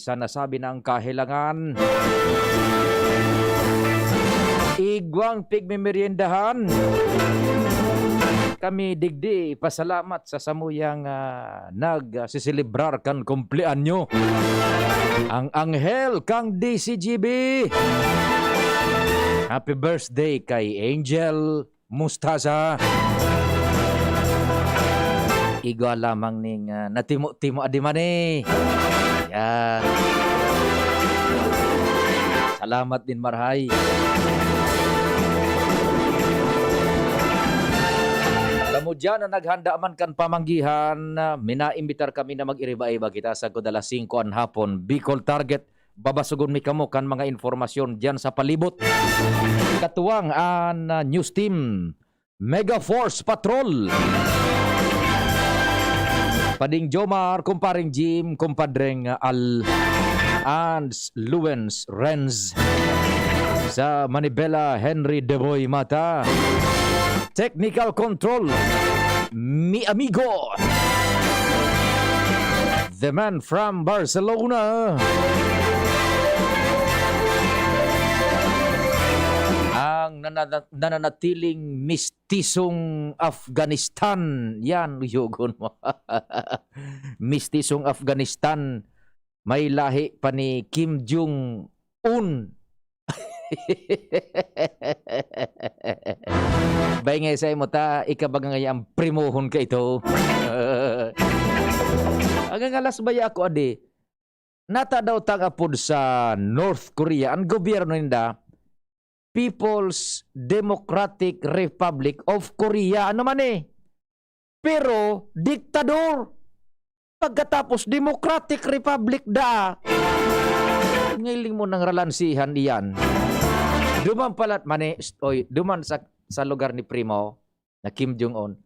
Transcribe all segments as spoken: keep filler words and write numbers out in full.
Sa nasabi na ang kahelangan, igwang pigmemeriendahan. Kami digdi, pasalamat sa samuyang, ah, nagseselebrar kan kumpleanyo. Ang anghel kang D C G B. Happy birthday kay Angel Mustasa. Igwa lamang ning, ah, natimo-timo adi man eh. Yan. Salamat din, marhay. Kamo dyan na naghanda man kan pamanggihan, ah, minaimbitar kami na mag-iriba-iba kita sagkod alas singko an hapon. Bicol Target, babasogon mi kamo kan mga impormasyon diyan sa palibot. Katuwang an, ah, news team, Mega Force Patrol. Pading Jomar, Kumparing Jim, Kumpadreng Al, Ans Luens Renz. Sa Manibela, Henry Deboy Mata. Technical Control, mi amigo. The man from Barcelona. Ang nanana-, nananatiling mistisong Afghanistan. Yan, uyogon mo. Mistisong Afghanistan. May lahi pa ni Kim Jong-un. Bay nga sa imo ta, ikabaga ngaya ang primohon ka ito. Ang ngalas baya ako, adi, nata daw tang apod sa North Korea, ang gobyerno ninda, People's Democratic Republic of Korea. Ano man eh? Pero diktador. Pagkatapos, Democratic Republic da. Ngiling mo nang ralansihan iyan. Duman palat mani, oy, duman sa, sa lugar ni Primo, na Kim Jong-un,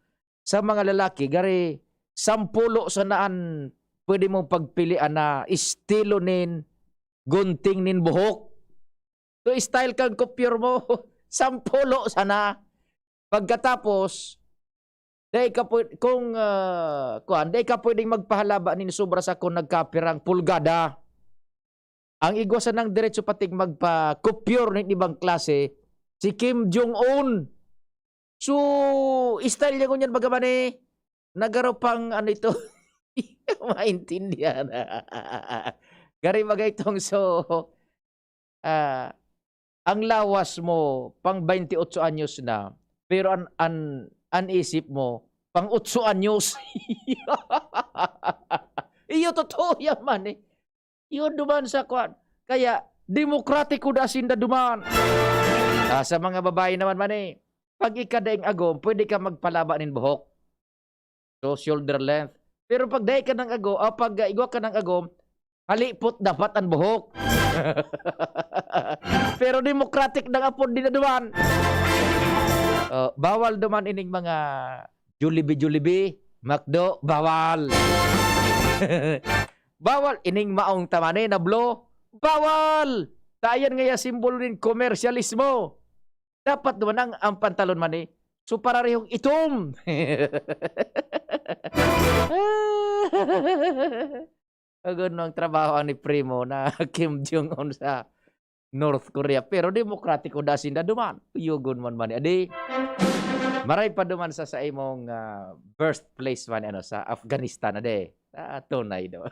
sa mga lalaki, gari, sampulo sana an pwede mong pagpilian na estilo nin gunting nin buhok. So, style kang kupyor mo, sampulo sana. Pagkatapos, dai ka pwe-, kung, ah, kuwan, dai ka pwedeng magpahalaba nin sobra sa kung nagkapirang pulgada. Ang igwa sanang diretso pating magpa-coiffure nin ibang klase, si Kim Jong-un. So, style niya ngunyan, baga man eh, nagaro pang ano ito, maintindihan. Gari bagay itong so, ah, ang lawas mo pang baynti otso anyos na, pero an, an, an isip mo pang otso anyos. Iyo, totoo yan man eh. Yun duman sa kwan. Kaya, demokratiko da sinda duman. Ah, sa mga babae naman man eh, pag ika daing agom, pwede ka magpalaba nin buhok. So, shoulder length. Pero pag dai ka nang ago-, ah, pag, ah, igwa ka nang agom, halipot dapat an buhok. Pero democratic nang apod din na duman. Oh, bawal duman ining mga Jollibee, Jollibee, McDo, bawal. Bawal ining maong tamani na blue, bawal. Ta iyan ngaya simbolo nin komersyalismo. Dapat duman ang, ang pantalon man eh, so pararehong itom. Agad no ang trabaho ni Primo na Kim Jong-un sa North Korea, pero demokratiko da sinda duman. Yugon man man, adi. Maray pa duman sa, sa imong, ah, birthplace man, ano, sa Afghanistan, adi. Ah, tunay do.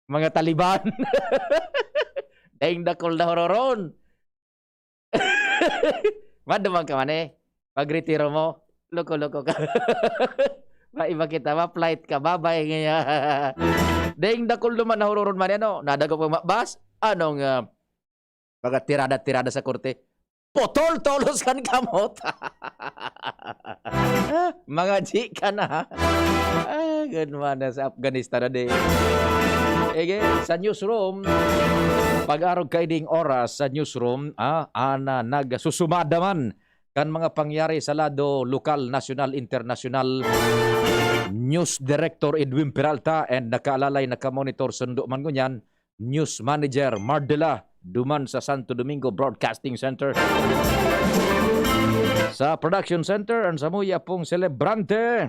Mga Taliban. Daing dakul na hororon. Maduman ka man eh. Pagretiro mo, loko-loko ka. Maiba kita, ma-flight ka, babay ngaya. Daing dakul naman na hururon man, ano, nadagop ka ma-, bus? Anong, ah, mga tirada-tirada sa korte? Putol tolos kan kamot. Mga G ka na. Ah, good man na sa Afghanistan na di. Ege, sa newsroom, pag-arog kaiding oras sa newsroom, ah, ana nagsusumada man kan mga pangyari sa lado lokal, nasyonal, internasyonal. News Director Edwin Peralta and nakaalalay, nakamonitor, sundo man ngunyan, News Manager Mardela, duman sa Santo Domingo Broadcasting Center. Sa Production Center, ang samuya pong selebrante,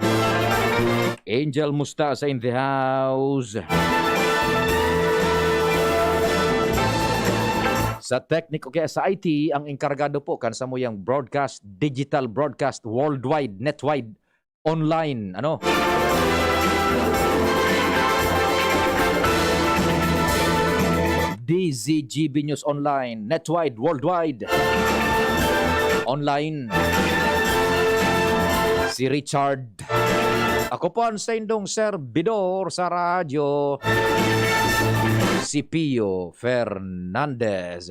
Angel Mustasa in the house. Sa technique o kaya sa I T, ang enkargado po kan samuyang broadcast, digital broadcast, worldwide, netwide, online, ano? D Z G B News Online, netwide, worldwide, online. Si Richard. Ako po ang saindong serbidor sa radyo, si Pio Fernandez.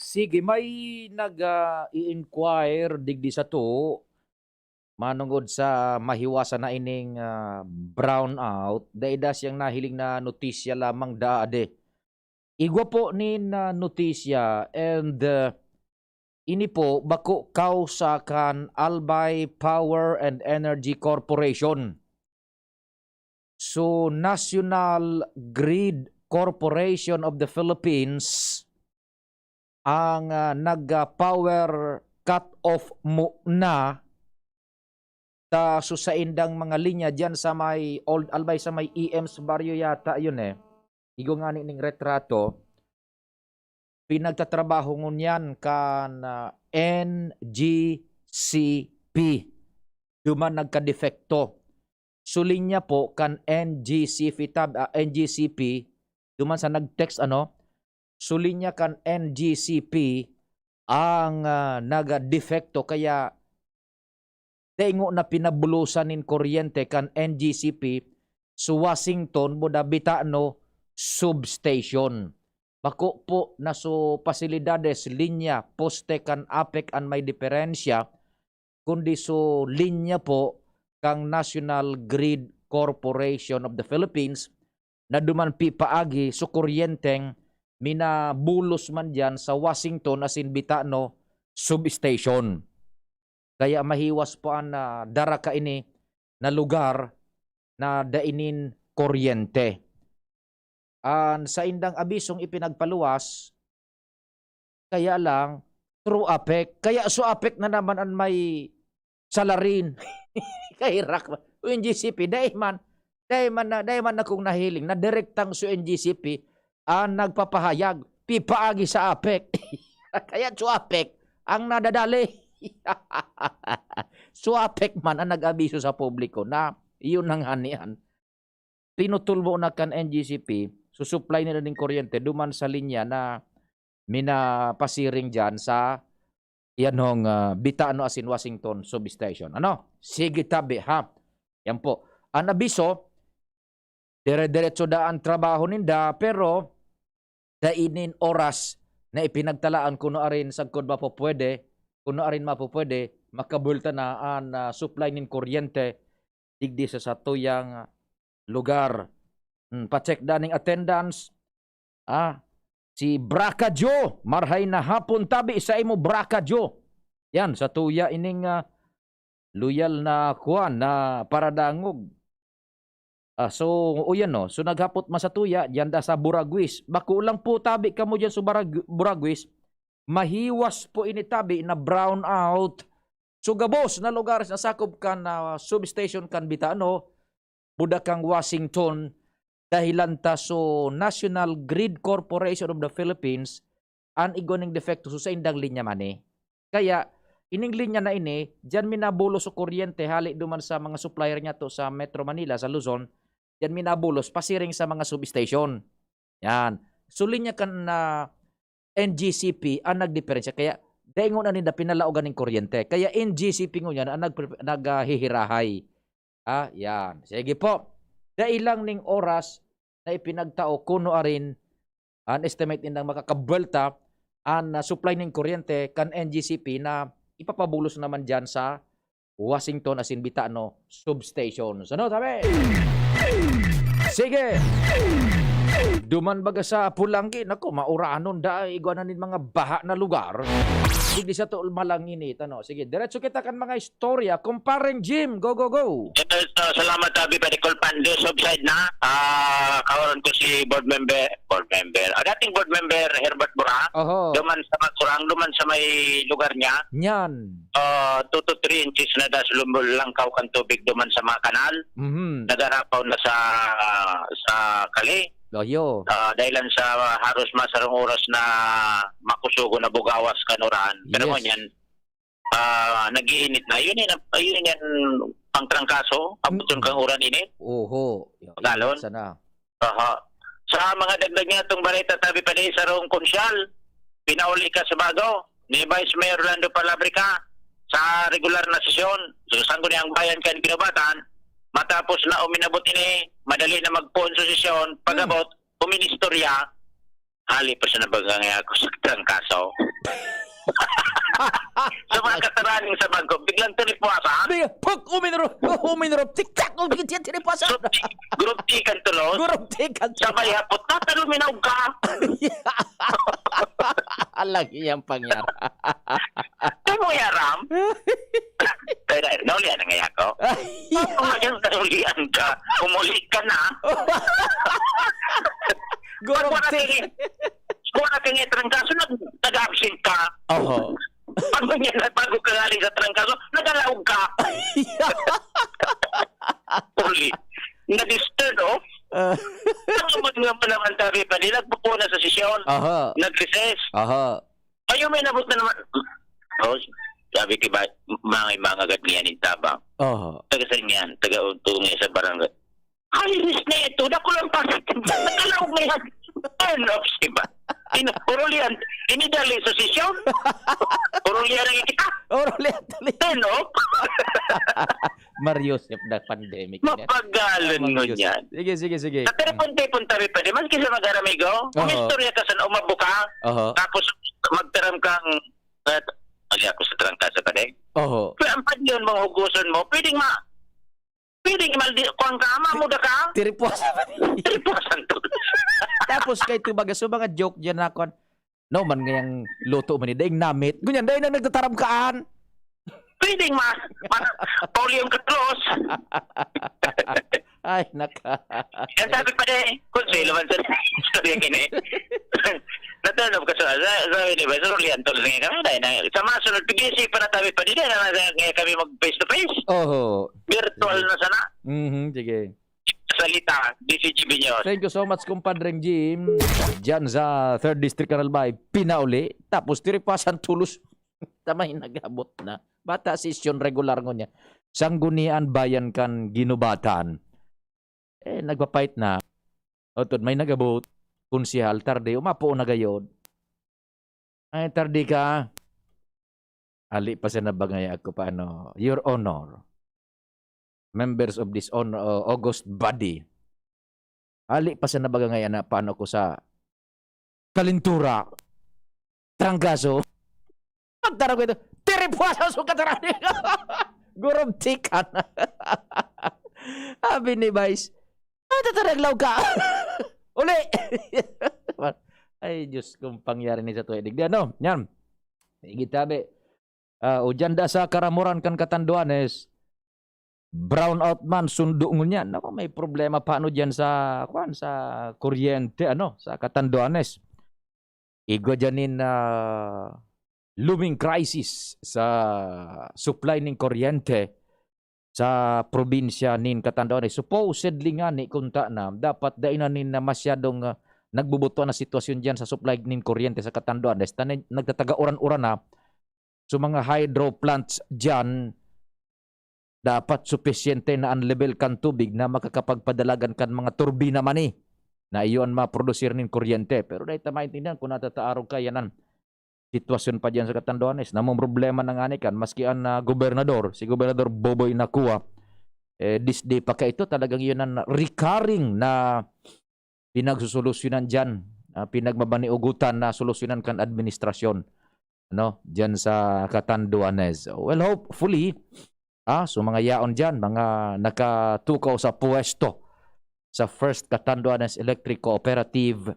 Sige, may nag, ah, i-inquire digdi sato, manongod sa mahiwasan na ining, ah, brownout, dai da siyang nahiling na notisya lamang da ade. Igwa po nin, ah, notisya and, ah, ini po bako kausa kan Albay Power and Energy Corporation. So, National Grid Corporation of the Philippines ang, ah, nag, ah, power cut off muna ta so saindang mga linya diyan sa may Old Albay, sa may E M's Barrio yata yun eh. Igwa ngani ning retrato, pinagtatrabaho ngunyan kan, ah, N G C P. Duman nagkadefekto. So, linya po kan N G C P tab-, ah, N G C P, duman sa nag-text, ano, so, linya kan N G C P ang, ah, nagadefekto, kaya dai ngona pinabulosan nin kuryente kan N G C P, so Washington, Buda Bitano Substation. Bako po na so pasilidades, linya, poste kan APEC an may diferensya, kundi so linya po kan National Grid Corporation of the Philippines na duman pi paagi so kuryenteng minabulos man diyan sa Washington asin Bitano Substation. Kaya mahiwas po an, ah, dara kaini na lugar na dai nin kuryente. An saindang abisong ipinagpaluwas, kaya lang, through APEC. Kaya so APEC na naman an may salarin. Kahirak ba? O N G C P, dai man, dai man na, dai man akong nahiling na direktang so N G C P ang nagpapahayag, pipaagi sa APEC. Kaya so APEC ang nadadali. So APEC man ang nag-abiso sa publiko na iyon ang hanian. Pinutol mo na kan N G C P, so supply nila ning kuryente duman sa linya na minapasiring diyan sa iyanong, ah, Bitano asin Washington substation. Ano? Sige tabi, ha? Yan po. Ang abiso, dire-diretso da ang trabaho ninda, pero dai nin oras na ipinagtalaan kuno arin sagkod mapupwede, kuno arin mapupwede, makabulta na an, ah, supply nin kuryente digdi sa satuyang lugar. Hmm, pa-check daning attendance. Ah, si Braka Jo, marhay na hapon tabi sa imo, Braka Jo. Yan, satuya ining, ah, loyal na kuwan, na paradangog. Ah, so, o yan, no? So, naghapot man satuya, diyan da sa Buraguis. Bako lang po tabi kamo diyan sa Barag-, Buraguis. Mahiwas po ini tabi na brown out. So, gabos na lugares na sakop kan, ah, substation kan Bitano, Budakang Washington, dahilan ta so National Grid Corporation of the Philippines, an igwa ning depekto so saindang linya man, eh. Kaya, ining linya na ini, diyan minabulos so kuryente hali duman sa mga supplier niya to sa Metro Manila, sa Luzon, diyan minabulos pasiring sa mga substation. Yan. So, linya kan, ah, N G C P ang nagdiperensya. Kaya, dai ngona ninda pinalaogan ning kuryente. Kaya, N G C P ngunyan ang nagpre-, naghihirahay. Ah, yan. Sige po. Dai lang ning oras na ipinagtao kuno arin an estimate nindang makakabwelta an, ah, supply ning kuryente kan N G C P na ipapabulos naman diyan sa Washington asin Bitano substations. Ano, tabi? Sige. Duman baga sa Pulanggi, nako, mauranon da, igwa na nin mga baha na lugar. digdi sato malanginit, ano. Sige, diretso kita kan mga istorya. Kumpareng Jim, go, go, go. Yes, uh, salamat, Abi Padikol Pando. Subside na. Ah, kawaran ko si board member, board member, ah, dating board member Herbert Bura. Oho. Duman sa Magkurang, duman sa may lugar niya. Nyan. Ah, two to three inches na das lumulangkaw kan tubig duman sa mga kanal. Mhm. Nagarapaw na sa sa kali. Loyo. Ah, dahilan sa haros masarong oras na makusugon na bugawas kan uran. Pero Yes. ngunyan, ah, nag-iinit na. Yun yan, yun yan ang trangkaso. Abot yun kang uran init. Oho. Galon? Sana. Aha. Sa mga dagdag niya itong balita, tabi pa ni sarong konsyal, pinauli ka sa bago ni Vice Mayor Orlando Palabrica sa regular na sesyon sa Sangguniang Bayan kan Guinobatan. Matapos na uminabot ini, madali na magpoon sa sesyon. Pag-abot, uministorya, hali pa siya na baga nga ako sa trangkaso. Sa mga kataraning sa bangko, biglang tinipuasa. Di, pag uminuro, uminuro, tiktak, uminuro, tinipuasa. Group T, group T kan tulos. Gurong tikan. Sabay hapot, "Tatalo, minaog ka." Alang iyang pangyara. Ano mo yaram? Kaya na, naulian na nga ako. Ano nga yung naulian ka? Umuli ka na. Gurong Wala tikan. kang, wala kang itrangkaso, nag, nag-absent ka. Oho. Pag ganyan na, bago ka galing sa trangkaso, nagalaog ka. Uli. Na-disturb, oh. Ah, Ano mo nga pa naman sabi pa nila, buko na sa sesyon. Aha. Nag-recess. Aha. Ayaw, may nabot na naman. Oh, sabi ko ba, mga mga agad niyan yung tabang. Aha. Taga saan yan? Taga Untong yan sa barangay. Ay, Ris na ito. Dako lang pa. Nagkalaog na yan. Turn off, di ba? Ina, puro liyan. Inidali sa sesyon. Puro liyan ang kita. Oro liyan tuloy. Turn off. Mario Joseph na pandemic niya. Mapagalan mo Mario Joseph. niyan. Sige, sige, sige. Sa telepon-telepon tabi pa, di man kasi mag-aramigo. Oo. Umistorya ka sa umabuka. Oho. Tapos magtaram kang, eh, mali ako sa trangkasa pa din. Oho. Kaya ang pandiyon mo, hugusan mo, pwedeng ma, pwedeng maldi, kung ka ama mo da ka, Tiripuasa pa din. tripasan to. Tapos kay tubaga, so mga joke dyan na kwan. No, man ngayang luto man ni Daing namit. Ganyan, dahil na nagtataram kaan. Pwedeng ma, ma, Paulion Carlos. Ay, naka. Ang sabi pa din, kung sila man sa istorya kini. Natanong ka sa, sa, sabi ni ba, sa Rulian, tol, nga kami, dahil na, sa mga sunod, pag-iisipan na tabi pa din, na, na, na, kami mag face to face. Oho. Virtual na sana. Mhm, sige. Salita, D C G B News. Thank you so much, kumpadreng Jim. Diyan sa third District Canal Bay, pinauli. Tapos tiripasan tulos. Tamay nagabot na. Bata sesyon regular ngunyan. Sanggunian Bayan kan Ginubatan. Eh, nagpapait na. Otod, may nagabot. Konsehal, tarde, umapo na gayod. Ay, tarde ka. Ali pa sa nabangay ako pa, ano, Your Honor. Members of this honor, uh, august body. Ali pa sa nabangay, ana, paano ko sa kalintura. Trangkaso. Pagtarang ko ito, tiripuasa sa katarani. Gurong tikan. Sabi ni Vice, "Ah, tataraglaw ka." Uli. Ay, Diyos kong pangyari ni sa tuwi. Digdi, ano? Yan. Igitabi. Ah, o dyan da sa karamuran kan Catanduanes, brown out man, sundo ngunyan. Ako, may problema pa ano dyan sa, kwan, sa kuryente, ano, sa Catanduanes. Igwa dyan in, ah, looming crisis sa supply nin kuryente sa probinsya nin Catanduanes. Supposedly nga ni, kunta na, dapat dai na nin na masyadong, ah, nagbubuto na sitwasyon dyan sa supply nin kuryente sa Catanduanes. Tani, nagtataga uran-uran na. So, mga hydro plants dyan, dapat supisyente na ang level kan tubig na makakapagpadalagan kan mga turbina mani na iyon maprodusir nin kuryente. Pero dahil ta maintindihan kung natataarog ka, yan ang sitwasyon pa dyan sa Catanduanes. Namang problema na nga ni kan, maski ang, ah, gobernador, si Gobernador Boboy Nacua, eh, disdi pa ka ito, talagang yun ang recurring na pinagsusolusyonan dyan, ah, pinagmamaniugutan na solusyonan kan administrasyon, ano, dyan sa Catanduanes. Well, hopefully, ah, so mga yaon dyan, mga nakatukaw sa pwesto sa First Catanduanes Electric Cooperative,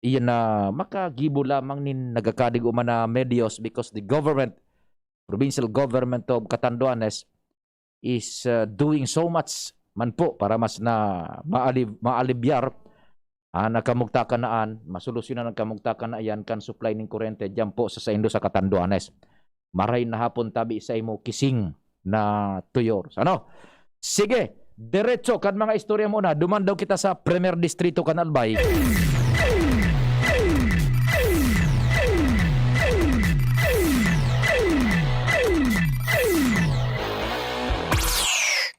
iyan na makagibo lamang nin nagakadigo man na medios, because the government, provincial government of Catanduanes is, uh, doing so much man po para mas na maalib-, maalibyar ang kamugtakan na an, masolusyonan ang kamugtakan na iyan kan supply nin kurente diyan po sa saindo sa Catanduanes. Maray na hapon tabi sa imo, Kising na Tuyor. Ano? Sige, diretso kan mga istorya muna. Duman daw kita sa Primer Distrito kan Albay.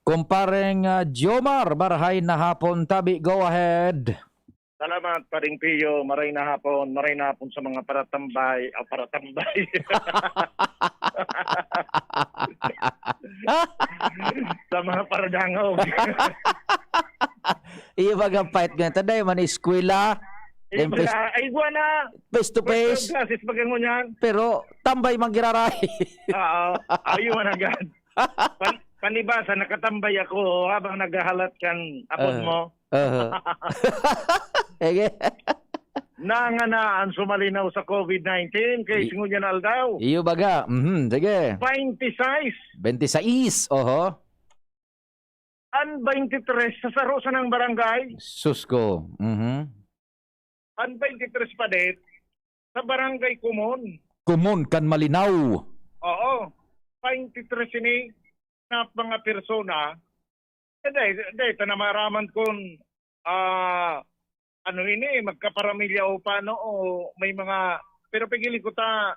Kumpareng, ah, Jomar, marahay na hapon tabi. Go ahead. Salamat, Paring Pio. Maray na hapon. Maray na hapon sa mga paratambay. Ah, paratambay. Sa mga paradangog. Iyo baga fight nga. Taday man eskwela. Then face, Ay, guwa na. Face to face. Classes pag ang ngunyan. Pero tambay man giraray. Oo. Ayun man agad. Pan-, panibasa, nakatambay ako habang naghahalat kan apod Aha. mo. Aha. Sige. Nanganaan sumalinaw sa COVID nineteen kay I-, singon niya na aldaw. Iyo baga. Mhm, sige. Twenty-six. Twenty-six, oho. An twenty-three sa saro sanang barangay. Sus ko. Mhm. An twenty-three padet sa barangay Kumon. Kumon kan Malinaw. Oo. Twenty-three ini na mga persona. Eh, dai, dai ta na maaraman kun, ah, ano ini, magkaparamilya o paano, o may mga, pero pigili ko ta,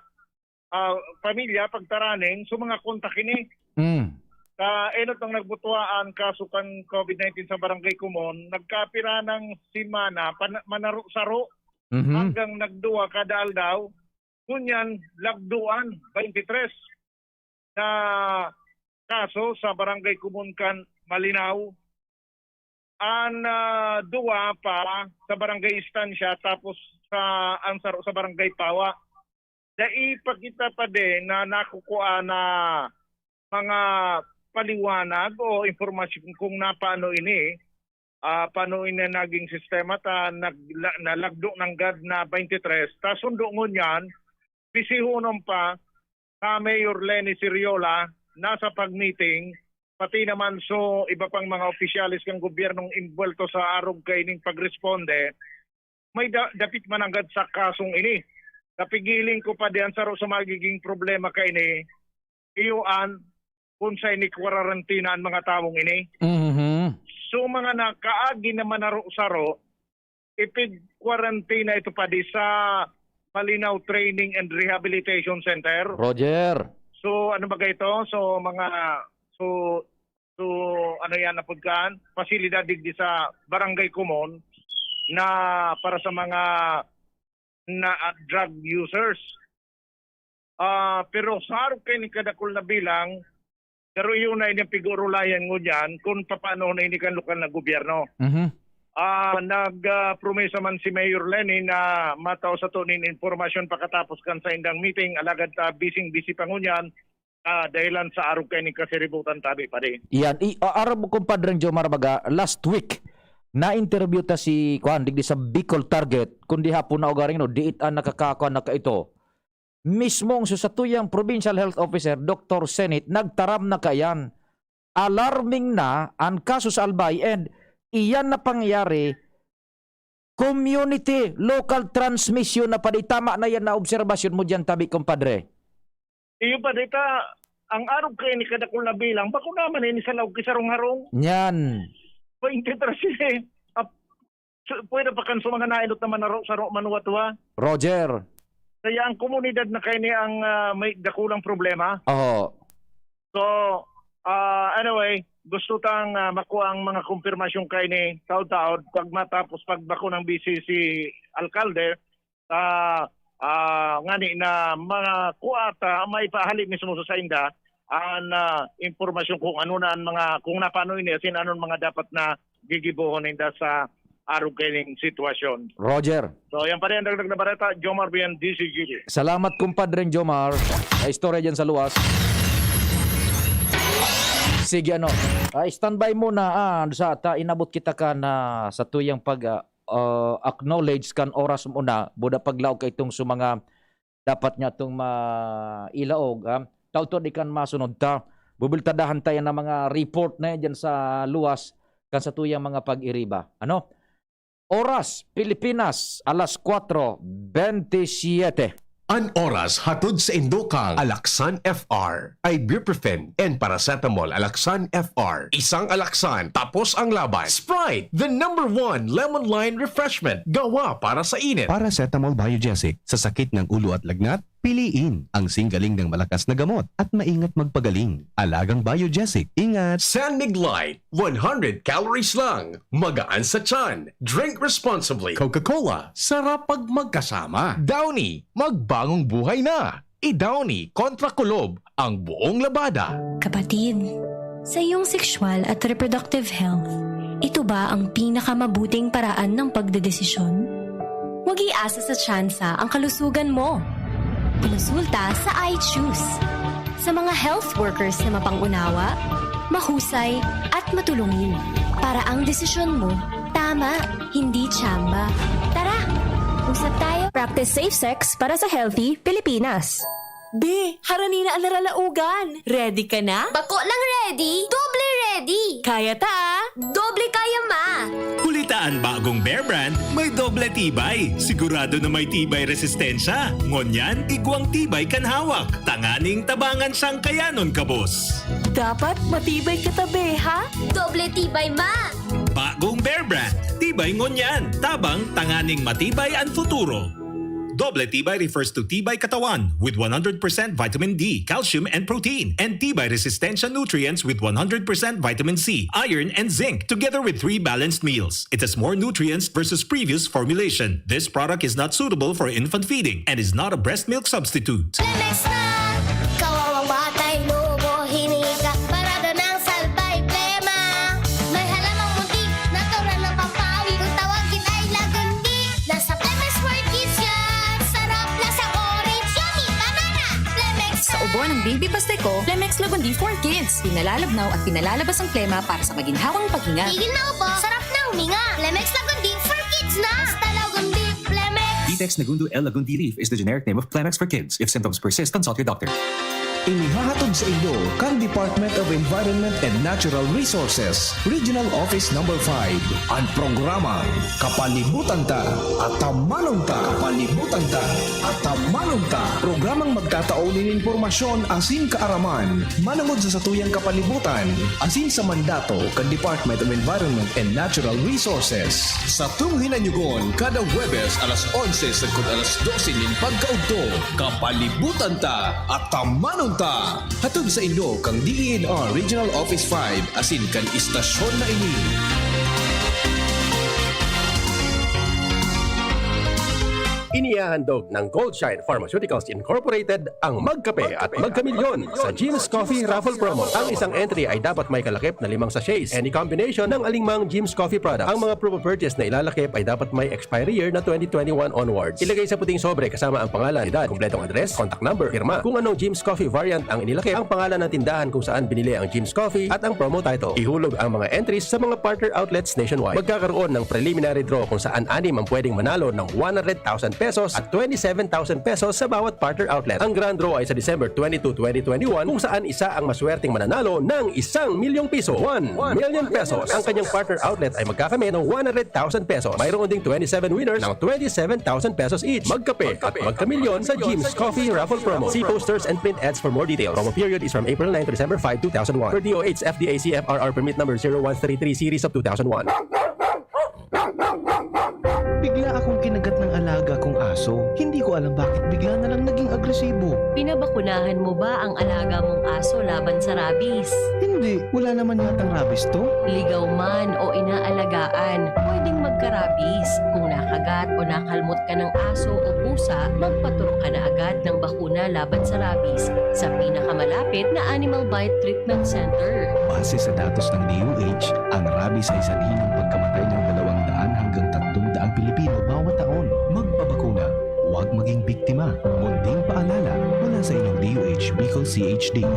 ah, pamilya, pagtaraning, so mga kontak ini. Mm. Sa enot nang nagbutuaan kaso kan COVID nineteen sa Barangay Kumon, nagkapira ng simana, pan-, manaro-saro Mhm. hanggang nagduwa kada aldaw. Ngunyan, lagduan, twenty-three na kaso sa Barangay Kumon kan Malinaw. An, ah, duwa pa sa Barangay Estancia, tapos sa, ang saro sa Barangay Pawa. Dai pa kita pa din na nakukua na mga paliwanag o impormasyon kung napaano ini, ah, paano ini naging sistema ta nagla-, nalagdo nanggad na twenty-three. Ta sundo ngunyan, bisihonon pa, sa Mayor Leni Siriola, nasa pag-meeting, pati naman so iba pang mga opisyales kan gobyernong imbuwelto sa arog kaining pagresponde, may da-, dapit mananggad sa kasong ini. Napigiling ko pa diyan, saro sa magiging problema kaini, iyo an kung sa ini kwarantina an mga tawong ini. Mhm. So, mga nakaagi na manaro-saro, ipigkwarantina ito pa di sa Malinaw Training and Rehabilitation Center. Roger. So, ano ba ito? So, mga, so, so, ano yan, napod kaan? Pasilidad digdi sa Barangay Kumon na para sa mga na, ah, drug users. Ah, pero sa arog kaini kadakul na bilang, pero iyo na ini ang pig-orulayan ngunyan kung papaano na ini kan lokal na gobyerno. Mhm. Ah, nag, ah, promesa man si Mayor Leni na matao sato nin impormasyon pakatapos kan saindang meeting, alagad ta bising-bisi pa ngunyan, ah, dahilan sa arog kaini kasiributan tabi pa din. Iyan. I, a-, aram mo, Kumpadreng Jomar, baga, last week, na-interview ta si, kuwan, digdi sa Bicol Target, kundi hapon na ugaring, no, diit an nakakakwa na kaito. Mismong so satuyang provincial health officer, Doktor Senit, nagtaram na kaiyan. Alarming na an kaso sa Albay, and iyan na pangyayari, community, local transmission na padi. Tama na yan na obserbasyon mo diyan, tabi, kumpadre. Iyo pa, dita, ang arog kaini kadakul na bilang, bako naman ini sa laog ki sarong-harong. Yan. Twenty-three, eh. Ap-, su-, pwede pa kan sa mga nainot naman na ro-, sa ro-, manuwa-tuwa. Roger. Kaya ang komunidad na kaini ang, ah, may dakulang problema. Oho. So, ah, anyway, gusto tang, ah, makuha ang mga kumpirmasyon kaini taod-taod pag matapos pagbako ng B C C alkalde, ah, ah, ngani na mga kuwata, maipahali mismo sa sainda an, ah, impormasyon kung ano na ang mga, kung napano ini, asin anon mga dapat na gigibohon ninda sa arog kaining sitwasyon. Roger. So, yan pa rin ang dagdag na bareta, Jomar Bien, D Z G B. Salamat, kumpadreng Jomar. Ay, istorya dyan sa luwas. Sige, ano, ah, standby muna, ah, sa ta, inabot kita ka na sa tuyang pag, ah, ah, acknowledge kan oras mo na, buda paglaog ka itong sa mga dapat niya itong mailaog, ah. Taudtaod di kan masunod ta. Bubiltadahan tayo ng mga report na yan dyan sa luwas kan sa tuyang mga pag-iriba. Ano? Oras, Pilipinas, alas kwatro bentisiete. An oras hatod sa Indokang Alaksan F R, ibuprofen and paracetamol Alaksan F R. Isang Alaksan, tapos ang laban. Sprite, the number one lemon lime refreshment. Gawa para sa init. Paracetamol Biogesic, sa sakit ng ulo at lagnat, piliin ang singgaling ng malakas na gamot at maingat magpagaling. Alagang Biogesic, ingat! San Mig Light, one hundred calories lang. Magaan sa tiyan. Drink responsibly. Coca-Cola, sarap pag magkasama. Downy, magbagong buhay na. I-Downy kontra kulob ang buong labada. Kapatid, sa iyong sexual at reproductive health, ito ba ang pinakamabuting paraan ng pagdedesisyon? Huwag iasa sa tsansa ang kalusugan mo. Kumonsulta sa I Choose. Sa mga health workers na mapang-unawa, mahusay, at matulungin, para ang desisyon mo tama, hindi tsamba. Tara, usap tayo. Practice safe sex para sa healthy Pilipinas. Be, harani na an naralaogan. Ready ka na? Bako lang ready, doble ready. Kaya ta, ah. Doble kaya, ma. Huli ta an bagong Bear Brand may doble tibay. Sigurado na may tibay resistensya. Ngunyan, igwang tibay kan hawak. Tanganing tabangan siyang kayanon kabos. Dapat matibay ka ta, be, ha? Doble tibay, ma. Bagong Bear Brand. Tibay ngunyan. Tabang tanganing matibay an futuro. Doble tibay refers to tibay katawan with one hundred percent vitamin D, calcium, and protein, and tibay resistensya nutrients with one hundred percent vitamin C, iron, and zinc, together with three balanced meals. It has more nutrients versus previous formulation. This product is not suitable for infant feeding and is not a breast milk substitute. Lemex na! Kawawang batay, lobo, hinika, parada ng salbay, plema. May halamang muntik, natural na pampawi. Kung tawagin ay lagundi, nasa Lemex World Kids yan. Sarap, lasang orange, yummy, banana. Lemex Sa ubo ng baby pastiko, Lemex Lagundi for Kids. Pinalalabnaw at pinalalabas ang plema para sa maginhawang paghinga. Tigil na ubo, sarap na huminga. Lemex Lagundi for Kids na! Basta Lagundi, Lemex! Vitex Nagundo L. Lagundi Leaf is the generic name of Clemex for kids. If symptoms persist, consult your doctor. Inihahatod sa inyo kan Department of Environment and Natural Resources, Regional Office Number five, an programang Kapalibutan Ta, Atamanon Ta, Kapalibutan Ta, Atamanon Ta. Programang magtatao nin impormasyon asin kaaraman manongod sa satuyang kapalibutan asin sa mandato kan Department of Environment and Natural Resources. Satong hinanyugon kada Huwebes alas onse sagkod alas dose nin pagkaudto, Kapalibutan Ta, Atamanon Ta. Hatod sa inyo kan D E N R Regional Office five asin kan istasyon na ini. Inihahandog ng Goldshine Pharmaceuticals Incorporated ang Magkape at Magkamilyon sa Jim's Coffee Raffle Promo. Ang isang entry ay dapat may kalakip na limang sachets, any combination ng alingmang Jim's Coffee products. Ang mga promo purchase na ilalakip ay dapat may expiry year na twenty twenty-one onwards. Ilagay sa puting sobre kasama ang pangalan, edad, kumpletong address, contact number, pirma. Kung anong Jim's Coffee variant ang inilakip, ang pangalan ng tindahan kung saan binili ang Jim's Coffee, at ang promo title. Ihulog ang mga entries sa mga partner outlets nationwide. Magkakaroon ng preliminary draw kung saan anim ang pwedeng manalo ng one hundred thousand pesos at twenty-seven thousand pesos sa bawat partner outlet. Ang grand draw ay sa December twenty-two, twenty twenty-one, kung saan isa ang maswerteng mananalo ng isang milyong piso, one million pesos. Ang kanyang partner outlet ay magkakamit ng one hundred thousand pesos. Mayroon ding twenty-seven winners ng twenty-seven thousand pesos each. Magkape at magkamilyon sa Jim's Coffee Raffle Promo. See posters and print ads for more details. Promo period is from April nine to December five, two thousand one. Per D O H F D A C F R R permit number zero one three three series of two thousand one. Bigla akong kinagat ng alaga kong aso. Hindi ko alam bakit bigla na lang naging agresibo. Pinabakunahan mo ba ang alaga mong aso laban sa rabies? Hindi, wala naman yatang rabies to. Ligaw man o inaalagaan, pwedeng magka-rabies. Kung nakagat o nakalmot ka ng aso o pusa, magpaturok ka na agad ng bakuna laban sa rabies sa pinakamalapit na Animal Bite Treatment Center. Base sa datos ng D O H, ang rabies ay sanhi ng pagkamatay ng dalawang daan hanggang tatlong daang Pilipino bawat taon. Magpabakuna, huwag maging biktima. Munting paalala mula sa inyong D O H Bicol C H D.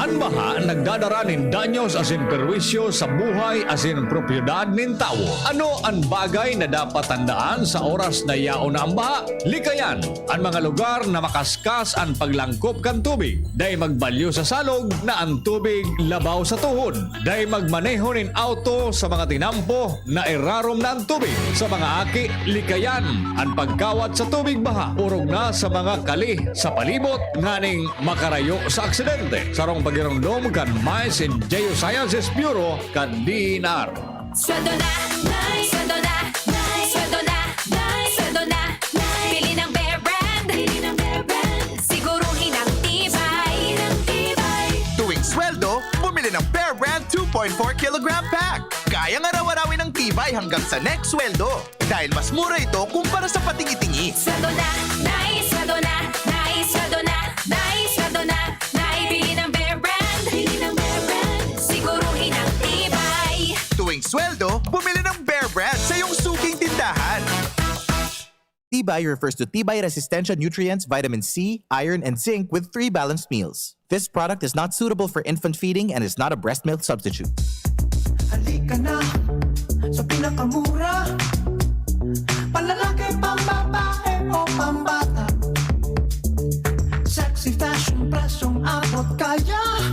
An baha nagdadara nin danyos asin perwisyo sa buhay asin propiedad nin tawo. Ano an bagay na dapat tandaan sa oras na yaon na an baha? Likayan an mga lugar na makaskas an paglangkop kan tubig. Dai magbalyo sa salog na an tubig labaw sa tuhod. Dai magmaneho nin auto sa mga tinampo na irarom na an tubig. Sa mga aki, likayan an pagkawat sa tubig baha, orog na sa mga kali sa palibot nganing makarayo sa aksidente. Sarong pagiromdom kan Mines and Geosciences Bureau kan D E N R. Sweldo na, Nay! Sweldo na, Nay! Sweldo na, Nay! Sweldo na, Nay! Bili ng Bear Brand! Bili ng Bear Brand! Siguruhin ang tibay! Ang tibay! Tuwing sweldo, bumili ng Bear Brand two point four kilogram pack. Kayang araw-arawin ang tibay hanggang sa next sweldo. Dahil mas mura ito kumpara sa patingi-tingi. Sweldo na, Nay! Sweldo na, Nay! Sweldo na, Nay! Sweldo na, Nay! Bili ng Bear Brand! Bili ng Bear Brand! Siguruhin ang tibay! Tuwing sweldo, bumili ng Bear Brand sa iyong suking tindahan. Tibay refers to tibay resistensya nutrients, vitamin C, iron, and zinc with three balanced meals. This product is not suitable for infant feeding and is not a breast milk substitute. Halika na sa pinakamura. Panlalaki, pambabae o pambata. Sexy fashion, presyong abot kaya.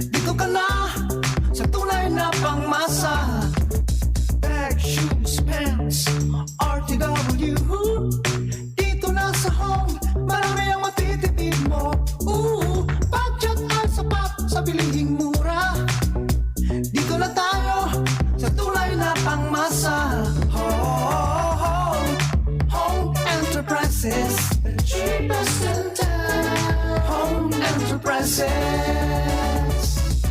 Dito ka na sa tunay na pangmasa. Bag, shoes, pants, R T W. Dito na sa Home, marami ang matitipid mo. Ooh, budget ay sapat sa bilihing mura. Dito na tayo sa tunay na pangmasa. Home, Home Enterprises, the cheapest in town. Home Enterprises.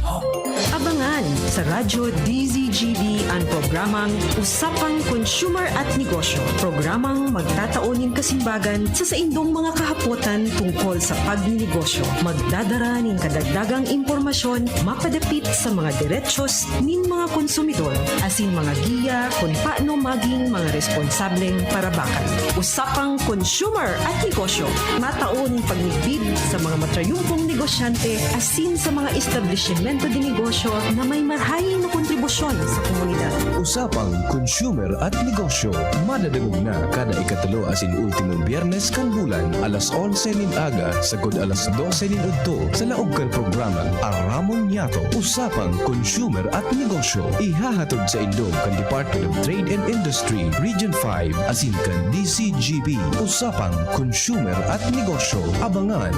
Home. Abangan sa Radyo D Z G B an programang Usapang Consumer at Negosyo. Programang magtatao nin kasimbagan sa saindong mga kahapotan tungkol sa pagninegosyo. Magdadara nin kadagdagang impormasyon mapadapit sa mga derechos nin mga konsumidor asin mga giya kun paano maging mga responsableng parabakan. Usapang Consumer at Negosyo, matao nin pagmidbid sa mga matrayumpong negosyante asin sa mga establisimento de negosyo na may marhay na kontribusyon sa komunidad. Usapang Consumer at Negosyo, madadangog na kada ikatulo asin ultimong Biyernes kan bulan, alas onse nin aga sagkod alas dose nin udto, sa laog kan programang Aramon Niyato, Usapang Consumer at Negosyo. Ihahatod saindo kan Department of Trade and Industry, Region five, asin kan D Z G B. Usapang Consumer at Negosyo. Abangan!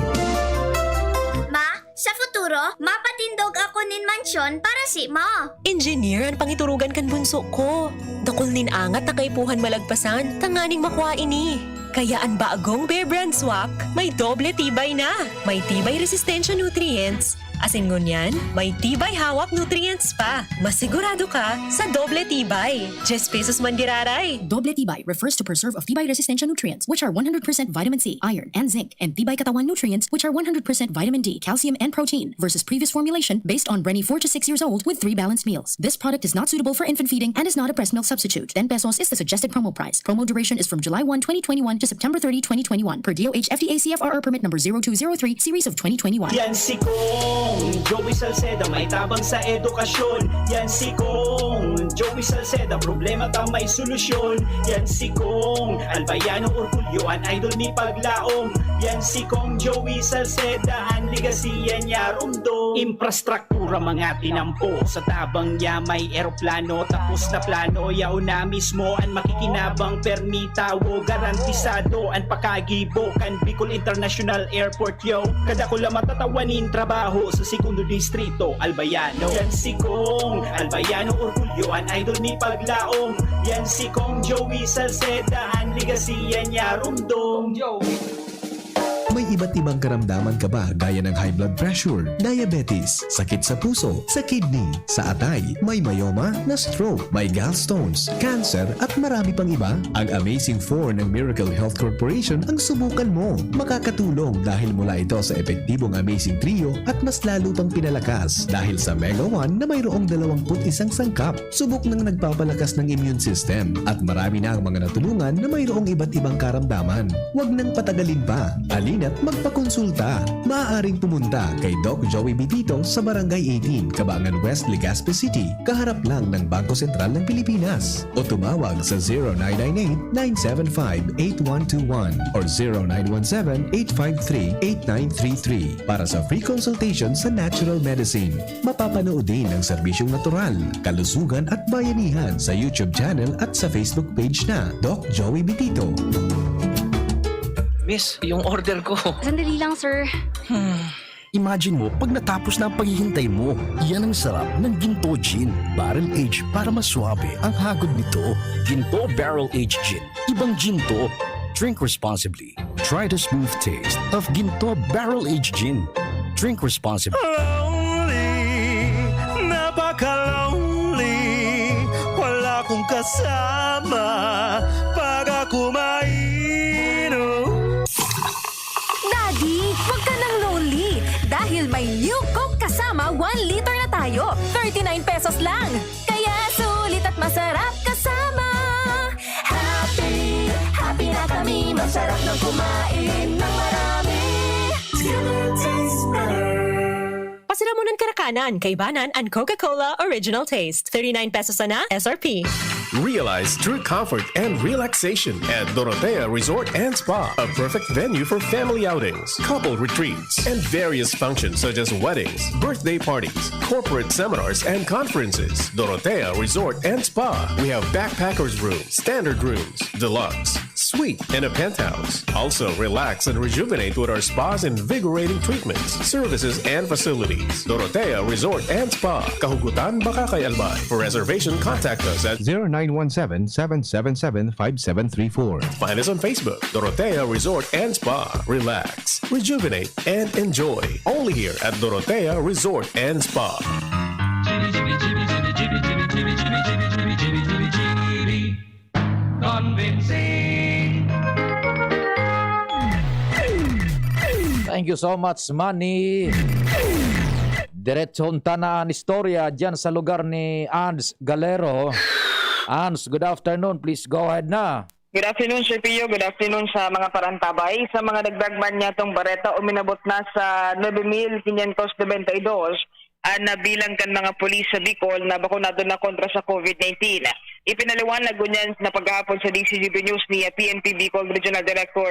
Ma, sa futuro, mapatindog ako nin mansyon para simo. Engineer an pangiturugan kan bunso ko. Dakul nin angat na kaipuhan malagpasan tanganing makua ini. Kaya an bagong Bear Brand Swak may doble tibay na. May tibay resistensya nutrients, asin ngunyan, may tibay hawak nutrients pa. Masigurado ka sa doble tibay. Diyes pesos man giraray. Doble tibay refers to preserve of tibay resistensya nutrients, which are one hundred percent vitamin C, iron, and zinc, and tibay katawan nutrients, which are one hundred percent vitamin D, calcium, and protein, versus previous formulation based on Brenny four to six years old with three balanced meals. This product is not suitable for infant feeding and is not a breast milk substitute. Ten pesos is the suggested promo price. Promo duration is from July one, twenty twenty-one to September thirty, twenty twenty-one, per D O H F D A C F R R permit number zero two zero three, series of twenty twenty-one. Yan si Kong Joey Salceda, may tabang sa edukasyon. Yan si Kong Joey Salceda, problema ta may solusyon. Yan si Kong Albayano Orgulyo, an idol ni Paglaom. Yan si Kong Joey Salceda, an legacy yan niya rumdo. Infrastructure Pura mga tinampo sa tabang niya, may eroplano, tapos na plano, yaon na mismo an makikinabang, permi tawo, garantisado an pakagibo kan Bicol International Airport, yo. Kadakula matatawan nin trabaho sa Segundo Distrito, Albayano. Yan si Kong Albayano, orgulyo, an idol ni Paglaom. Yan si Kong Joey Salceda, an legacy yan niya rumdom. May iba't ibang karamdaman ka ba, gaya ng high blood pressure, diabetes, sakit sa puso, sa kidney, sa atay, may myoma, na-stroke, may gallstones, cancer, at marami pang iba? Ang Amazing Four ng Miracle Health Corporation ang subukan mo. Makakatulong dahil mula ito sa epektibong Amazing Trio at mas lalo pang pinalakas dahil sa Mega One na mayroong dalawampu't isang sangkap. Subok ng nagpapalakas ng immune system at marami na ang mga natulungan na mayroong iba't ibang karamdaman. Huwag nang patagalin pa. Halina at magpakonsulta. Maaaring pumunta kay Doc Joey Bitito sa Barangay eighteen, Cabangan West, Legazpi City, kaharap lang ng Bangko Sentral ng Pilipinas. O tumawag sa zero nine nine eight, nine seven five, eight one two one or zero nine one seven, eight five three, eight nine three three para sa free consultation sa natural medicine. Mapapanood din ang serbisyong natural, kalusugan at bayanihan sa YouTube channel at sa Facebook page na Doc Joey Bitito. Miss, yung order ko. Sandali lang, sir. Imagine mo pag natapos na ang paghihintay mo. Yan ang sarap ng Ginto Gin. Barrel aged para maswabe ang hagod nito. Ginto Barrel Aged Gin. Ibang Ginto. Drink responsibly. Try the smooth taste of Ginto Barrel Aged Gin. Drink responsibly. Lonely, napaka-lonely. Wala kong kasama pag ako mainom. Daddy, wag ka nang lonely dahil may New Coke kasama one liter na tayo. Thirty-nine pesos lang. Kaya sulit at masarap kasama. Happy, happy na kami. Masarap ng kumain ng marami. Skinner tastes better. Pasiramunan Karakanan, Kaibanan and Coca-Cola Original Taste. Thirty-nine pesos sana S R P. Realize true comfort and relaxation at Dorotea Resort and Spa, a perfect venue for family outings, couple retreats, and various functions such as weddings, birthday parties, corporate seminars, and conferences. Dorotea Resort and Spa. We have backpackers room, standard rooms, deluxe, suite, and a penthouse. Also, relax and rejuvenate with our spa's invigorating treatments, services, and facilities. Dorotea Resort and Spa, Kahugutan, Bacacay, Albay. For reservation, contact us at zero nine one seven, seven seven seven, five seven three four. Find us on Facebook, Dorotea Resort and Spa. Relax, rejuvenate, and enjoy. Only here at Dorotea Resort and Spa. Convincing. Thank you so much, Manny. Diretsahon ta na an istorya dyan sa lugar ni Ans Galero. Ans, good afternoon. Please go ahead na. Good afternoon, Sir Pio. Good afternoon sa mga parantabay. Sa mga dagdag man niyatong bareta, uminabot na sa nuebe mil quinientos noventa y dos an nabilang kan mga pulis sa Bicol na bakunado na kontra sa COVID nineteen. Ipinaliwanag ngunyan na paghahapon sa D C G B News ni P N P Bicol Regional Director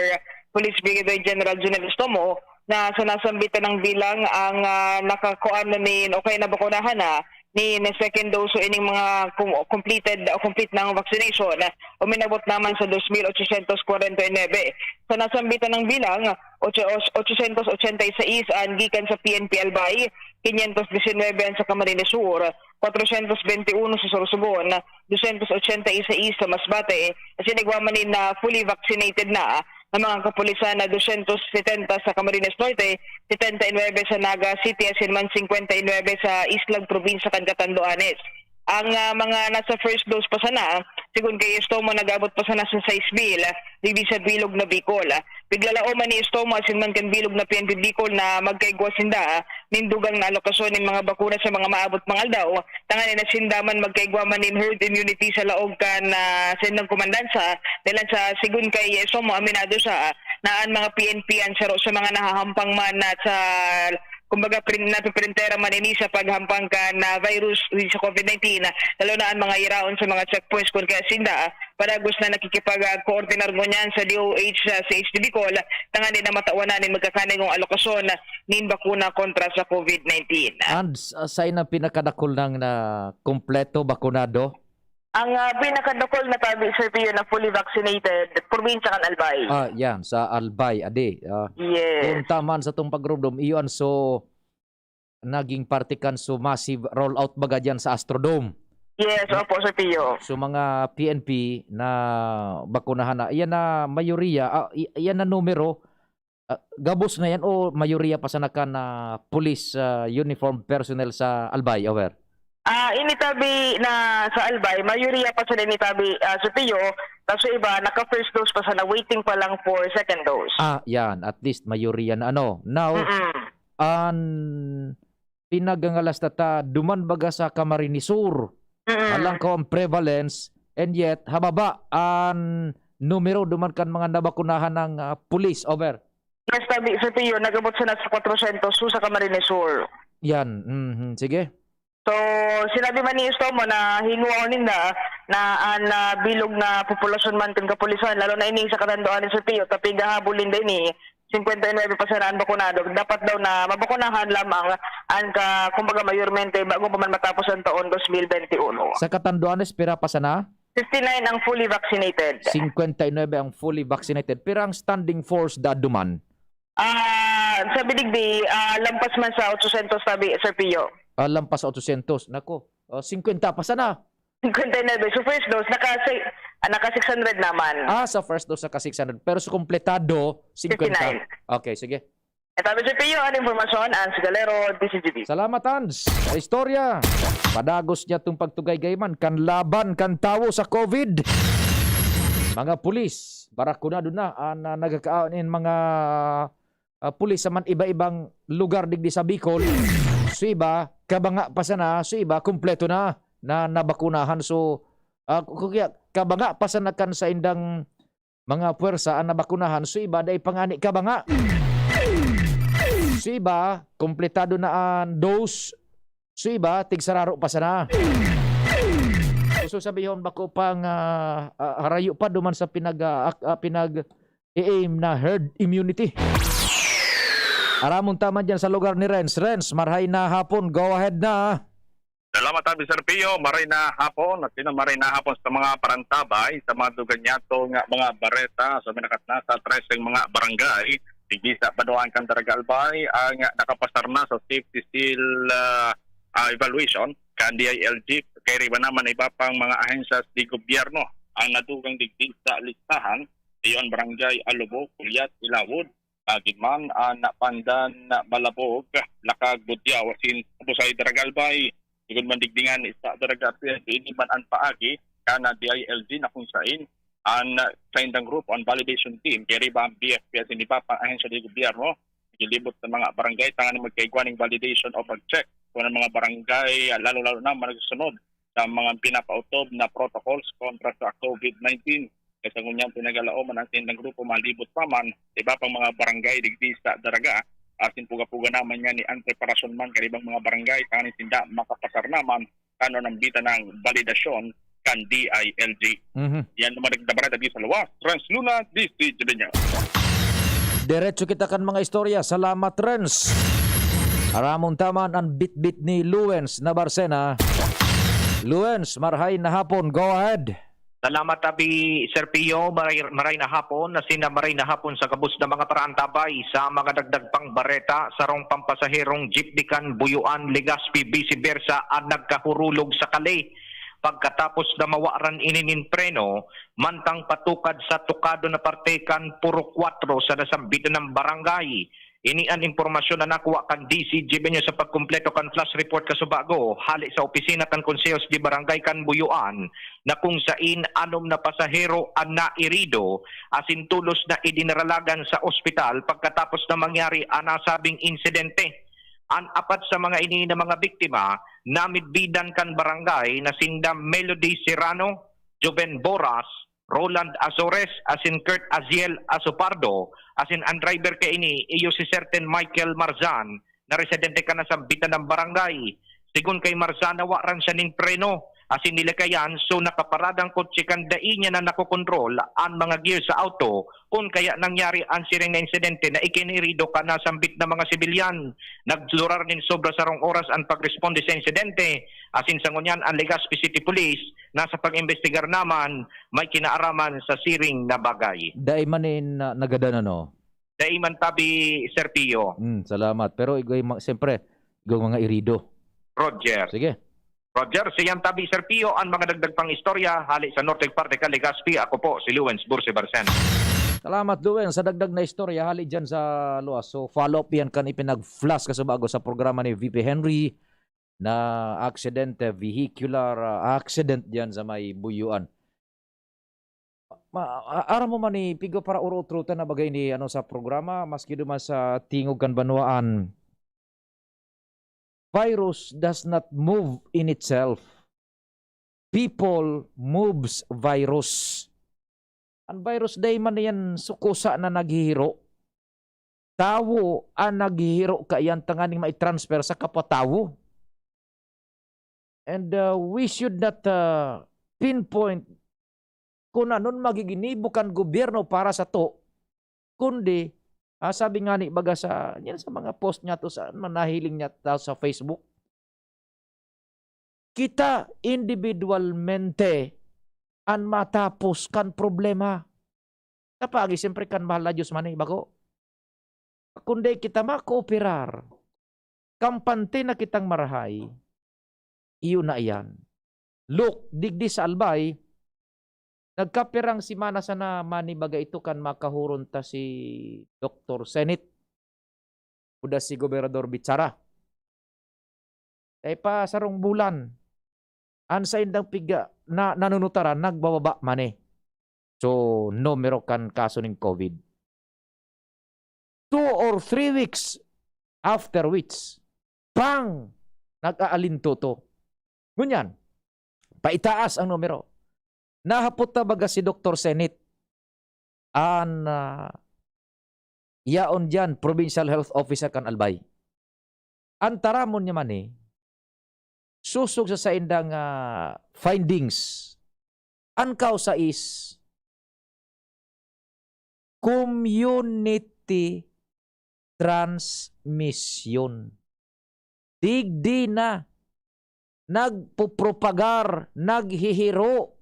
Police Brigadier General Junel Estomo na sa nasambitan ng bilang ang ah, nakakuan na nin o kaya nabakunahan na nin second dose o ining mga kum- completed o complete ng vaccination, uminabot naman sa dos mil ochocientos kwarenta y nuebe. Sa nasambitan ng bilang, ocho- ochocientos ochenta y seis an gikan sa P N P Albay, quinientos diecinuebe an sa Camarines Sur, kwatrosyentos bente uno sa Sorsogon, dosyentos ochenta y seis sa Masbate, asin igwa man nin na fully vaccinated na na mga kapulisan na dosyentos setenta sa Camarines Norte, setenta y nuebe sa Naga City asin man singkwenta y nuebe sa Isla ug Probinsya kan Catanduanes. Ang ah, mga nasa first dose pa sana, sigon kay Estomo, nag-abot pa sana sa sais mil digdi sa bilog na Bicol. Piglalaoman ni Estomo asin man kan bilog na P N P Bicol na magkaigwa sinda nin dugang na alokasyon nin mga bakuna sa mga maabot mga aldaw, tanganing sinda man magkaigwa man nin herd immunity sa laog kan ah, saindang komandansa. Dalan sa sigon kay Estomo, aminado siya na an mga P N P an saro sa mga nahahampang man na sa, kumbaga, prin- napiprintera man ini sa paghampang kan ah, virus sa COVID nineteen, lalo na an mga iraon sa mga checkpoints kun kaya sinda padagos na nakikipag-coordinar ngunyan sa D O H sa C H D Bicol, tanganing na matawanan nin magkakanigong alokasyon nin bakuna kontra sa COVID nineteen. And s- uh, sa inang pinakadakul nang na kompleto, bakunado? Ang ah, pinakadakul na tabi, Sir Pio, na fully vaccinated, probinsya kan Albay. Ah, yan, sa Albay, adi. Ah, Yes. Kung taman sa tong pagrumdom, iyon so naging parte kan so massive rollout baga dyan sa Astrodome. Yes, opo, Sir Pio. So mga P N P na bakunahan na, iyan na mayoriya, ah, i- iyan na numero, ah, gabos na yan o mayoriya pa sana kan na police ah, uniform personnel sa Albay, over? Ah, initabi na sa Albay, mayoriya pa sila initabi, ah, Sir Pio, tapos yung iba, naka-first dose pa sana, waiting pa lang for second dose. Ah, yan. At least, mayoriya na ano. Now, Mm-mm. an pinagangalas na ta, duman baga sa Camarines Sur. Mm-mm. Alang ko ang prevalence, and yet, hababa an numero duman kan mga nabakunahan ng ah, pulis, over. Yes, tabi, Sir Pio, nag-abot sana sa kwatrosyentos, susa ka Camarines Sur. Yan. Mhm. Sige. So, sinabi man ni Estomo na hinguahon ninda na an, ah, bilog na populasyon man kan kapulisan, lalo na ini sa Catanduanes, Sir Pio, ta pigahabol ninda ini, singkwenta y nuebe pa sana an bakunado. Dapat daw na mabakunahan lamang an ka, kumbaga, mayormente bago pa man matapos ang taon dos mil benti uno. Sa Catanduanes, pira pa sana? Fifty-nine ang fully vaccinated. Singkwenta y nuebe ang fully vaccinated. Pira ang standing force daduman? Ah, sabi digdi, ah, lampas man sa otsosyentos tabi, Sir Pio. Ah, lampas sa otsosyentos. Nako, ah, singkwenta pa sana. Singkwenta y nuebe. So, first dose, naka si-, ah, naka six hundred naman. Ah, sa first dose, naka six hundred. Pero sa kompletado, singkwenta. Fifty-nine. Okay, sige. Ito, Sir Pio, ang impormasyon, Ans Galero, D C G B. Salamat, Ans, sa istorya. Padagos niya itong pagtugaygay man kan laban kan tawo sa COVID. Mga pulis, barakunado na an, ah, nagkakaon in mga, ah, pulis sa man iba-ibang lugar digdi sa Bicol. So iba, kabanga pa sana, so iba, kumpleto na, na nabakunahan. So, ah, ku-, kaya kabanga pa sana kan saindang mga puwersa an nabakunahan, so iba dai pa ngani kabanga. So iba, kompletado na an dose, so iba, tigsararo pa sana. So, sabihon, bako pang, ah, ah, harayo pa duman sa pinag, ah, ak-, ah, pinag-i-aim na herd immunity. Aramon ta man diyan sa lugar ni Renz. Renz, marhay na hapon. Go ahead na. Salamat, Abi Sir Pio. Maray na hapon. At yun, maray na hapon sa mga parantabay, sa mga duganyato nga mga bareta. So, minakat na sa treseng mga barangay. Digdi sa Banwaan kan Daraga Albay, ang nakapasar na sa safety seal, ah, ah, evaluation kan D I L G. Kay riba naman iba pang mga ahensya di gobyerno ang nadugang digdi sa listahan. Iyon, Barangay Alobo, Puliat, Ilawod, Agin man, ah, Napandan, Malabog, Lakag, Budyao, asin Busay, Daraga Albay. Igod man digdi ngani sa Daraga Albay, ini man an paagi kan D I L G na kung sain an, ah, saindang grupo, an validation team, kay riba ang B F P asin iba pang ahensya di gobyerno, naglilibot sa mga barangay tanganing magkaigwa ning validation o pag-check kung ang mga barangay, ah, lalo-lalo na mga nagsusunod sa mga pinapaotob na protocols kontra sa COVID nineteen. Kaya sa ngunyan, pinagalaoman ang saindang grupo, malibot pa man sa iba pang mga barangay digdi sa Daraga. Asin puga-puga naman niya ni ang preparasyon man kan ibang mga barangay, tanganing sinda makapasar naman kan nambitan ng balidasyon kan D I L G. Mhm. Yan naman nagdabareta di sa luwas. Renz Luna, D C G B News. Diretso kita kan mga istorya. Salamat, Renz. Aramon ta man an bitbit ni Luens na Barcena. Luens, marhay na hapon. Go ahead. Salamat, Abi Sir Pio. Maray, maray na hapon, asin na maray na hapon sa gabos na mga paraantabay. Sa mga dagdag pang bareta, sarong pampasaherong jeepney kan Buyuan, Legazpi, vice versa, an nagkahurulog sa kali. Pagkatapos na mawaran ini nin preno, mantang patukad sa tukado na parte kan Purok Kuwatro sa nasambitan na barangay. Ini an impormasyon na nakuha kan D C G B News. Sa pagkumpleto kan flash report kasubago, hale sa opisina kan Konsehos de Barangay kan Buyuan, na kung sain anom na pasahero an nairido, asin tolos na idinaralagan sa ospital pagkatapos na mangyari an nasabing insidente. An apat sa mga ini na mga biktima, namidbidan kan barangay na sinda Melody Serrano, Joven Boras, Roland Azores, asin Kurt Aziel Asopardo, asin an driver kaini iyo si certain Michael Marzan, na residente kan nasambitan na barangay. Sigon kay Marzan, nawaran siya nin preno, asin nilikayan, so nakaparada an kotse kan dai niya na nakokontrol an mga gear sa auto, kun kaya nangyari an siring na insidente na ikinirido kan nasambit na mga sibilyan. Nagdurar nin sobra sarong oras an pagresponde sa insidente, asin sa ngunyan an Legazpi City Police nasa pag-imbestigar naman may kinaaraman sa siring na bagay. Dai man nin, ah, nagadan, ano? Dai man tabi, Sir Pio. Hmm, salamat. Pero igway ma-, siyempre, igway mga irido. Roger. Sige. Roger, siyan tabi, Sir Pio, an mga dagdag pang istorya hali sa norteng parte kan Legazpi. Ako po si Luwens Bursi Barcena. Salamat, Luwens, sa dagdag na istorya hali dyan sa luwas. So, follow up yan kan ipinag-flash kasubago sa programa ni V P Henry na aksidente, vehicular, ah, accident dyan sa may Buyuan. Ma-, a-, aram mo man ni Pigo, para uro-utrotan na bagay ni, ano, sa programa, maski duman sa tingog kan banwaan. Virus does not move in itself. People moves virus. An virus dai man yan sukusa na naghihiro. tawo an naghihiro kaiyan tanganing mai-transfer sa kapwa tawo. And, uh, we should not, uh, pinpoint kun anon magiginibo kan gobyerno para sato, kundi, ah, sabi nga ni baga sa, yan sa mga post niya to, sa mga nahiling niya ta sa Facebook, kita individualmente an matapos kan problema. Sa paagi, siyempre, kan mahal na Diyos man, eh, bako. Kundi kita makooperar, kampante na kitang marahay, iyo na iyan. Look, digdi sa Albay, nagkapirang semana sana man ni baga ito kan makahuron ta si Doktor Senate, kuda si Gobernador Bichara. Kaya pa sarong bulan, an saindang piga-, na, nanunutaran, nagbababa man eh. So, numero kan kaso ning COVID. Two or three weeks after which, pang! Nag-aalinto to. Ngunyan, paitaas ang numero. Nahapot na baga si Doktor Senate, an, ah, yaon diyan, Provincial Health Officer kan Albay. An taramon niya man eh, sosog sa saindang, ah, findings. An kausa is community transmission. Digdi na nagpopropagar, naghihiro.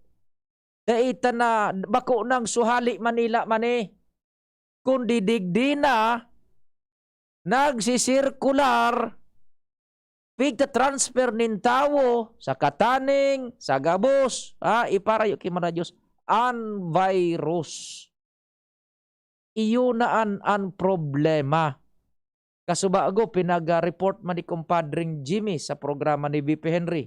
Dai ta na, bako nang suhali Manila man eh. Kundi digdi na nagsisirkular, pigta-transfer nin tawo sa kataning, sa gabos, ha, iparayo ki Mama Diyos, an virus. Iyo na an, an problema. Kasubago, pinag-report man ni Kumpadring Jimmy sa programa ni V P Henry.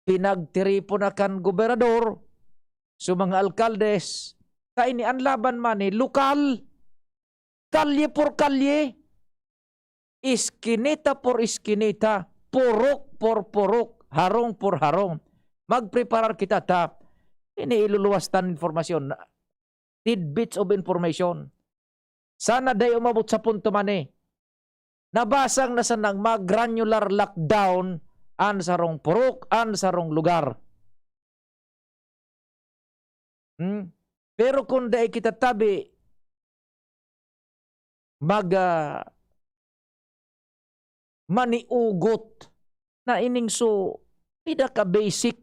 Pinagtiripon na kan gobernador, so mga alkaldes, ta ini an laban man ni lokal, kalye por kalye, iskinita por iskinita, purok por purok, harong por harong. Magpreparar kita ta ini iluluwas tan informasyon, tidbits of information. Sana dai umabot sa punto man eh. Nabasang na sanang mag-granular lockdown an sarong purok, an sarong lugar. Hmm? Pero kung dai kita tabi, mag, ah, maniugot na ining so, pinaka-basic,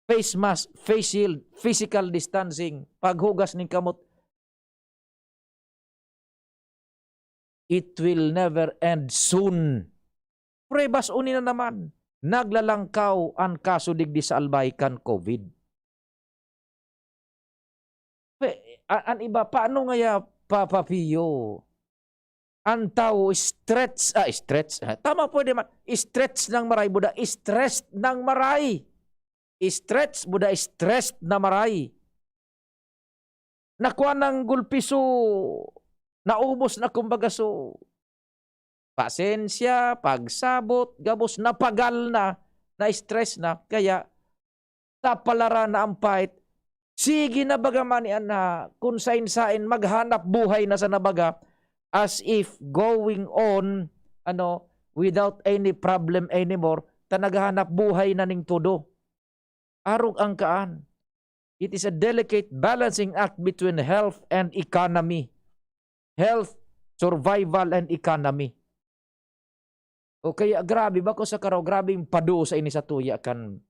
face mask, face shield, physical distancing, paghugas ning kamot, it will never end soon. Pruebas uni na naman, naglalangkaw an kaso digdi sa Albay kan COVID. Pe-, a-, an iba, paano ngaya, Papa Pio? An tawo stretch, ah, stretch, ah, tama, pwede man. Stretch ng maray, buda, stressed ng maray. Stretch, buda, stressed na maray. Nakuha ng gulpi, so, naubos na, kumbaga, so, pasensya, pagsabot, gabos, napagal na, na-stress na, kaya tapalara na ang pait. Sige na baga man yan na kung sain-sain maghanap buhay na sana baga, as if going on, ano, without any problem anymore, ta naghahanap buhay na ning todo. Arog ang kaan. It is a delicate balancing act between health and economy. Health, survival, and economy. O kaya grabe, bako sa karaw, grabe yung pado sa ini sa tuya kan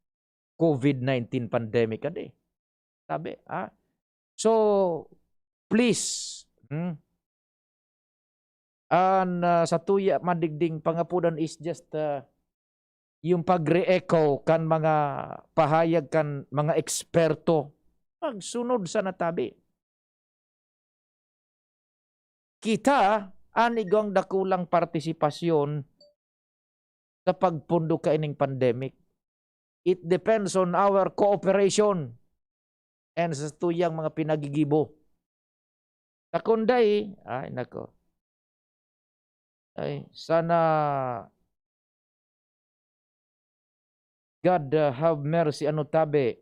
COVID nineteen pandemic, adi. Sabi, ah. So, please, hmm? An, ah, sa tuya madigding pangapudan is just, ah, yung pag-re-echo kan mga pahayag kan mga eksperto. Magsunod sana tabi. Kita, an igwang dakulang partisipasyon sa pagpundok kaining pandemic. It depends on our cooperation and sa tuyang mga pinagigibo. Ta kun dai, ay, nako. Ay, sana God, uh, have mercy, ano tabi.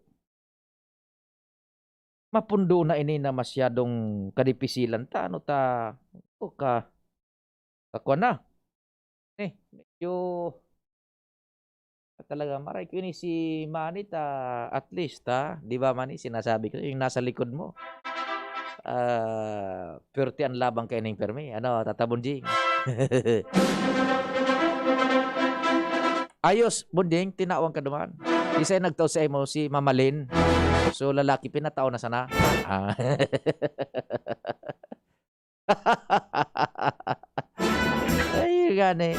mapundo na ini na masyadong kadipisilan ta, ano ta, o ka, kakuan na. Eh, medyo, talaga, maray ko ini si Manny ta, at least, ha? Di ba, Manny, sinasabi ko, yung nasa likod mo. Ah, pwerte ang labang kaining permi. Ano, Tata Bonjing? Ayos, Bonjing, tinawan ka duman. Isa yung nagtao sa imo, si Mama Lynn. So, lalaki, pinatao na sana. Ah. Ay, gani.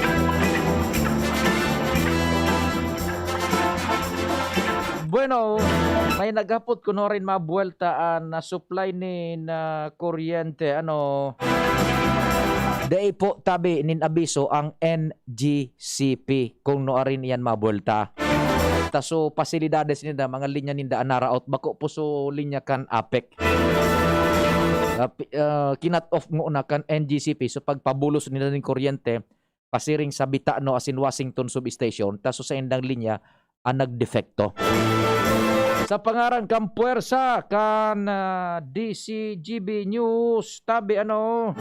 Bueno, may naghapot kuno rin mabuwelta an na supply nin, ah, kuryente, ano, dai po tabi nin abiso ang N G C P kung nuarin iyan mabuwelta. Ta so, pasilidades ninda, mga linya ninda an naraot, bako po so linya kan APEC. Ah, pi-, ah, kinat off ngona kan N G C P, so pagpabulos nila nin kuryente, pasiring sa Bitano asin Washington Substation, ta so saindang linya an nagdefekto. Sa pangaran kan puwersa kan, ah, D C G B News, tabi ano.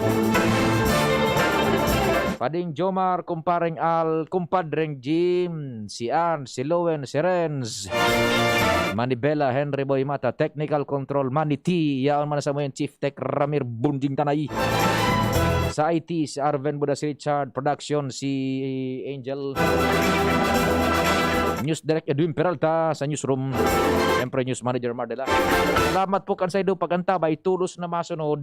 Pading Jomar, kumpareng Al, kumpadreng Jim, si Ann, si Lowen, si Renz, Manibela, Henry Boy Mata, Technical Control, Manny T, yaon man sa mo yan, Chief Tech, Ramir Bunjing Tanay. Sa I T, si Arven Buda, si Richard, Production, si Angel. News Direct Edwin Peralta sa Newsroom. Siyempre, News Manager Mardela. Salamat po kan saindo pag-antabay, tulos na masunod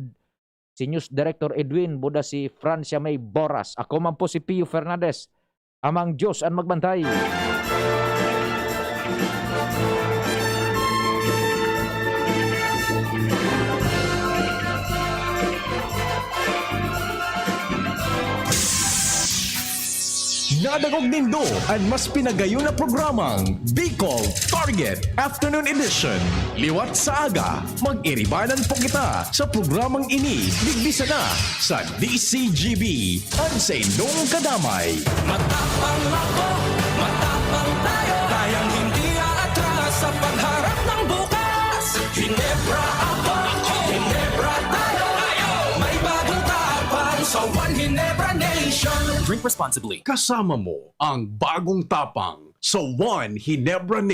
si News Director Edwin Buda, si Francia May Boras. Ako man po si Pio Fernandez. Amang Diyos an magbantay. Nadangog nindo an mas pinagayon na programang Bicol Target Afternoon Edition. Liwat sa aga, mag-iribanan po kita sa programang ini. Digdi sana sa D C G B, an saindong kadamay. Matapang ako, matapang tayo. Kayang hindi aatras sa pagharap ng bukas. Hinebra ako, Hinebra tayo. May bagong tapang sa One Hinebra Nation. Drink responsibly. Kasama mo ang bagong tapang sa One Hinebra Nation.